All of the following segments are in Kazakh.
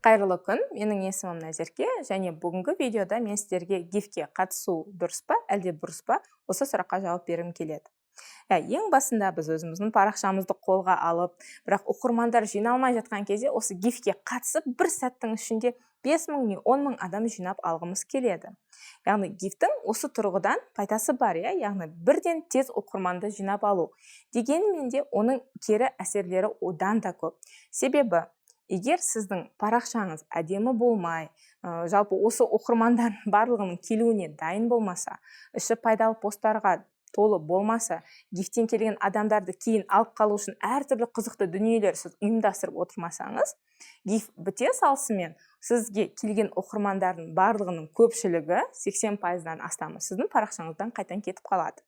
Қайырлы күн, менің есімім Назерке, және бүгінгі видеода мен сіздерге гивке қатысу дұрыс па, әлде бұрыс па, осы сұраққа жауап бергім келеді. Ең басында біз өзіміздің парақшамызды қолға алып, бірақ оқырмандар жиналмай жатқан кезде осы гивке қатысып, бір сәттің ішінде 5000 не 10 000 адам жинап алғымыз келеді. Яғни гивтің осы тұрғыдан пайдасы бар, иә, яғни бірден тез оқырманды жинап алу. Дегенмен де оның кері әсерлері одан да көп. Себебі егер сіздің парақшаңыз әдемі болмай, жалпы осы оқырмандардың барлығының келуіне дайын болмаса, іші пайдалы посттарға толы болмаса, гивтен келген адамдарды кейін алып қалу үшін әртүрлі қызықты дүниелер сіз ұйымдастырып отырмасаңыз, гив біте салысымен сізге келген оқырмандардың барлығының көпшілігі, 80%-дан астамы, сіздің парақшаңыздан қайтадан кетіп қалады.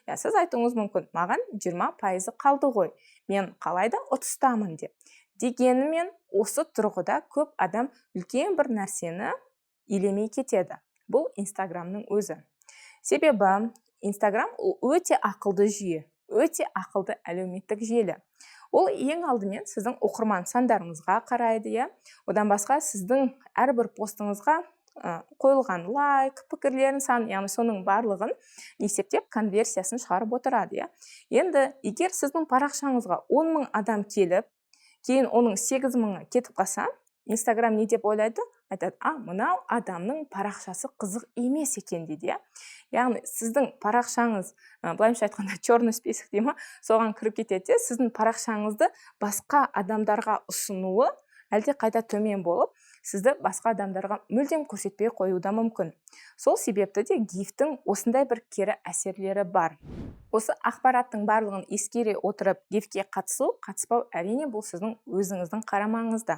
Я, сіз айтуыңыз мүмкін: «Маған 20%-ы қалды ғой, мен қалайда ұтыстамын», – деп. Дегенімен осы тұрғыда көп адам үлкен бір нәрсені елемей кетеді. Бұл Инстаграмның өзі. Себебі Инстаграм ол өте ақылды жүйе, өте ақылды әлеуметтік желі. Ол ең алдымен сіздің оқырман сандарыңызға қарайды, иә. Одан басқа сіздің әрбір постыңызға қойылған лайк, пікірлердің саны, яғни соның барлығын есептеп, конверсиясын шығарып отырады, иә. Енді егер сіздің парақшаңызға 10 мың адам келіп, кейін оның 8 мыңы кетіп қалса, Инстаграм не деп ойлайды? Айтады: «А, мынау адамның парақшасы қызық емес екен», – дейді, иә. Яғни сіздің парақшаңыз, былайынша айтқанда, черный список дей ма, соған кіріп кетеді де, сіздің парақшаңызды басқа адамдарға ұсынуы әлде қайда төмен болып, сізді басқа адамдарға мүлдем көрсетпей қоюы да мүмкін. Сол себепті де гивтің осындай бір кері әсерлері бар. Осы ақпараттың барлығын ескере отырып, гивке қатысу, қатыспау, әрине, бұл сіздің өзіңіздің қарамағыңызда.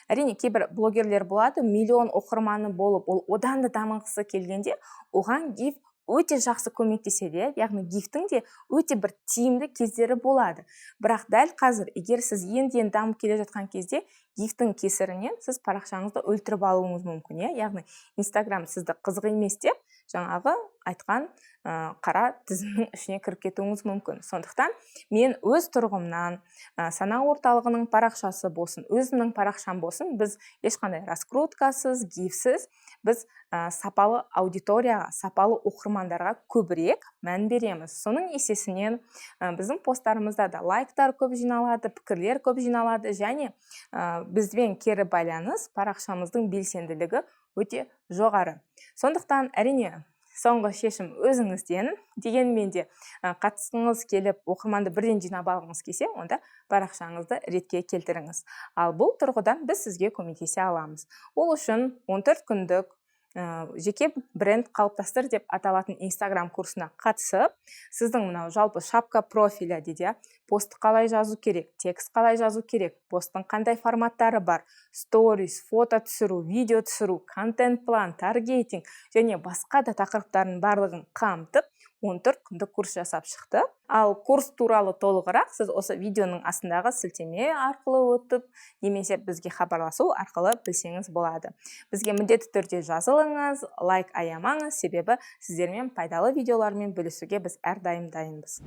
Әрине, кейбір блогерлер болады, миллион оқырманы болып, ол одан да дамығысы келгенде, оған гив өте жақсы көмектеседі, иә. Яғни гивтің де өте бір тиімді кездері болады. Бірақ дәл қазір, егер сіз енді енді дамып келе жатқан кезде, гивтің кесірінен сіз парақшаңызды өлтіріп алуыңыз мүмкін, иә. Яғни Инстаграм сізді қызық емес деп, жаңағы айтқан қара тізімнің ішіне кіріп кетуіңіз мүмкін. Сондықтан мен өз тұрғымнан, Сана орталығының парақшасы болсын, өзімнің парақшам болсын, біз ешқандай раскруткасыз, гивсіз, біз сапалы аудиторияға, сапалы оқырмандарға көбірек мән береміз. Соның есесінен біздің посттарымызда да лайктар көп жиналады, пікірлер көп жиналады және бізбен кері байланыс, парақшамыздың белсенділігі өте жоғары. Сондықтан, әрине, соңғы шешім өзіңізден. Дегенмен де қатысқыңыз келіп, оқырманды бірден жинап алғыңыз келсе, онда парақшаңызды ретке келтіріңіз. Ал бұл тұрғыдан біз сізге көмектесе аламыз. Ол үшін 14 күндік «Жеке бренд қалыптастыр» деп аталатын Инстаграм курсына қатысып, сіздің мынау жалпы шапка профиля дейді, иә, постты қалай жазу керек, текст қалай жазу керек, посттың қандай форматтары бар, сторис, фото түсіру, видео түсіру, контент план, таргетинг және басқа да тақырыптардың барлығын қамтып, 14 күндік курс жасап шықты. Ал курс туралы толығырақ сіз осы видеоның астындағы сілтеме арқылы өтіп немесе бізге хабарласу арқылы білсеңіз болады. Бізге міндетті түрде жазылыңыз, лайк аямаңыз, себебі сіздермен пайдалы видеолармен бөлісуге біз әрдайым дайынбыз.